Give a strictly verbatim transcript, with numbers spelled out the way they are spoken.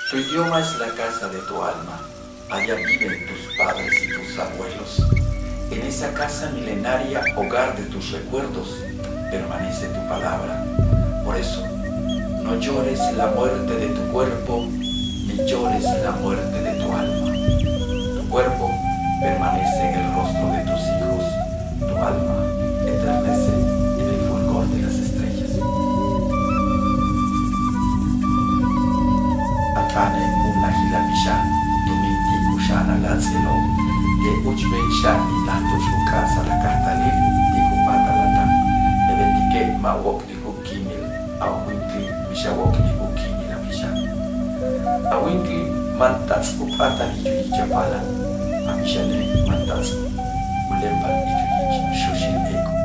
Tu idioma es la casa de tu alma. Allá viven tus padres y tus abuelos. En esa casa milenaria, hogar de tus recuerdos, permanece tu palabra. Por eso, no llores la muerte de tu cuerpo, ni llores la muerte de tu alma. Tu cuerpo permanece en el rostro de tus hijos, tu alma eternece en el fulgor de las estrellas. A t'aane' u najil a pixan tumin ti' kuxa'an a láas'elo', te' úuchben xan in láaj tu'ux ku k'a'ajsa'al a kajtalil ti' ku p'áatal a táan. Le beetike' ma' wok'lik u kíimil, a wíinklil mix a wok'lik u kíimil a pixan. A wíinklil mantats' ku p'áatal ich u yich a paalan, a pixane' mantats' ku lepal ich u yich xuxil éek'o'.